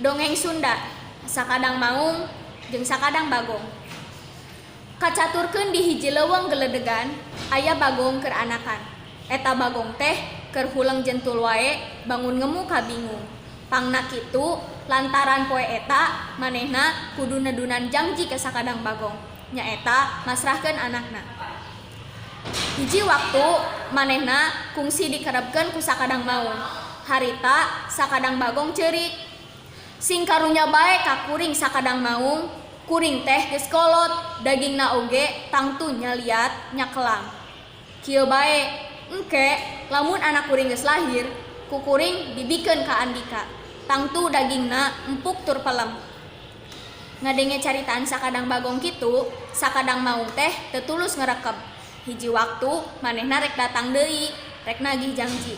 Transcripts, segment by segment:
Dongeng Sunda, Sakadang Maung jeung Sakadang Bagong. Kacaturkeun di hiji leuweung geledegan aya bagong keur anakan. Eta bagong teh keur huleng jentul wae bangun ngemu kabingung. Pangna kitu lantaran poe eta manehna kudu nedunan jangji ka Sakadang Bagong, nyaeta masrahkeun anakna. Hiji waktu manehna kungsi dikerebkeun ku Sakadang Maung. Harita Sakadang Bagong ceurik. Sing karunya bae ka kuring Sakadang Maung, kuring teh geus kolot, dagingna oge tangtu nya liat nyakelang. Kieu bae, engke lamun anak kuring geus lahir, ku kuring dibikeun ka andika. Tangtu dagingna empuk tur pelem. Ngadenge caritaan Sakadang Bagong kitu, Sakadang Maung teh teu tulus ngerekeb. Hiji waktu manehna rek datang deui, rek nagih jangji.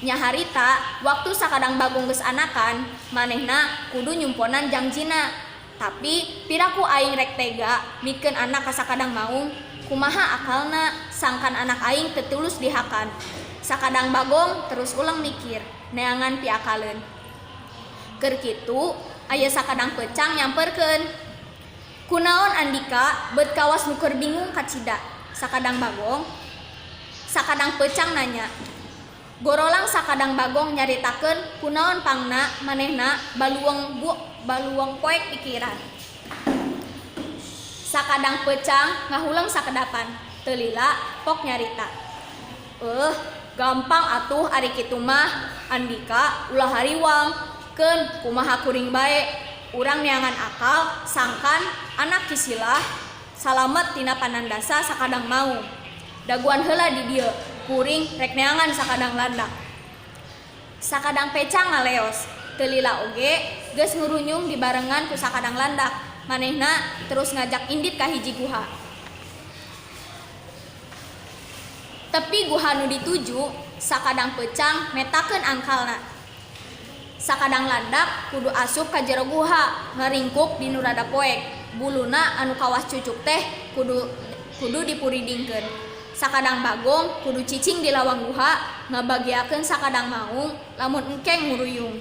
Nya harita waktu Sakadang Bagong geus anakan, manehna kudu nyumponan jangjina. Tapi piraku aing rek tega mikeun anak ka Sakadang Maung, kumaha akalna sangkan anak aing teu tulus dihakan. Sakadang Bagong terus ulang mikir, neangan piakaleun. Keur kitu aya Sakadang Peucang nyamperkeun. Kunaon andika beut kawas nu keur bingung kacida? Sakadang Bagong. Sakadang Peucang nanya. Gorolang Sakadang Bagong nyaritakeun kunaon pangna manehna baluweung bu baluweung poek pikiran. Sakadang Peucang ngahuleng sakedapan, teu lila pok nyarita. Gampang atuh ari kitu mah, andika ulah hariwang, keun kumaha kuring bae, urang neangan akal sangkan anak Ki Silah salamet tina panandasa Sakadang Maung. Daguan heula di dieu, kuring rek neangan Sakadang Landak. Sakadang Peucang ngaleos, teu lila oge geus ngurunyung dibarengan ku Sakadang Landak. Manehna terus ngajak indit ka hiji guha. Tepi guha nu dituju, Sakadang Peucang metakeun angkalna. Sakadang Landak kudu asup ka jero guha, ngaringkuk di nu rada poek. Buluna anu kawas cucuk teh kudu kudu dipuridingkeun. Sakadang Bagong kudu cicing di lawang guha ngabagiakeun Sakadang Maung lamun engkeng nguruyung.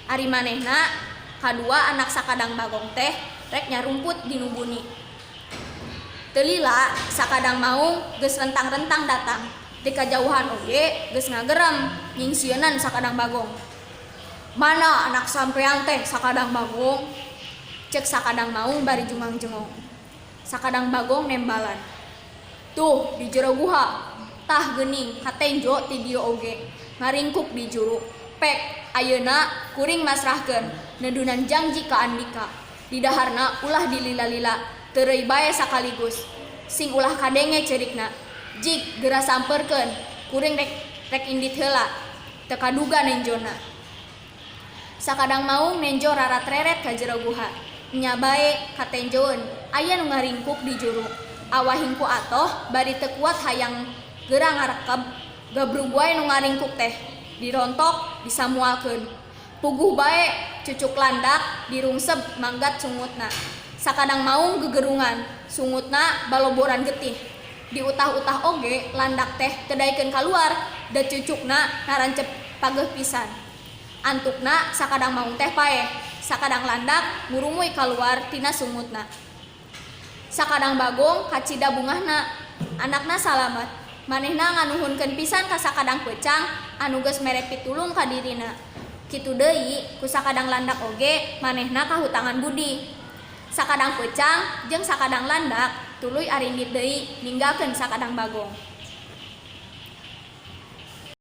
Ari manehna kadua anak Sakadang Bagong teh rek nyarumput di nu buni. Teu lila Sakadang Maung geus rentang-rentang datang. Ti kajauhan oge geus ngagerem nyingsieunan Sakadang Bagong. Mana anak sampean teh, Sakadang Bagong? Cek Sakadang Maung bari jungang-jengong. Sakadang Bagong nembalan. Tuh di jero guha. Tah geuning katenjo ti dieu oge. Ngaringkuk di juru. Pek ayeuna kuring masrahkeun nedunan jangji ka andika. Didaharna ulah dilila-lila, teureui bae sakaligus. Sing ulah kadenge ceurikna. Jig geura sampeurkeun, kuring rek rek indit heula. Teu kaduga nenjona. Sakadang Maung nenjo rarat-reret ka jero guha. Nya bae katenjoeun, aya nu ngaringkuk di juru. Awahing ku atoh bari teu kuat hayang geura ngarekeb, gabrug wae nu ngaringkuk teh. Dirontok, disamualkeun. Puguh bae cucuk landak dirungseb manggat sungutna. Sakadang Maung gegerungan, sungutna baloboran getih. Diutah-utah oge landak teh teu daekeun kaluar, da cucukna narancep pageuh pisan. Antukna Sakadang Maung teh paeh, Sakadang Landak ngurumuy kaluar tina sungutna. Sakadang Bagong kacida bungahna, anakna salamet. Manehna nganuhunkeun pisan ka Sakadang Peucang anu geus mere pitulung ka dirina. Kitu deui ku Sakadang Landak oge manehna kahutangan budi. Sakadang Peucang jeung Sakadang Landak tuluy arindit deui ninggalkeun Sakadang Bagong.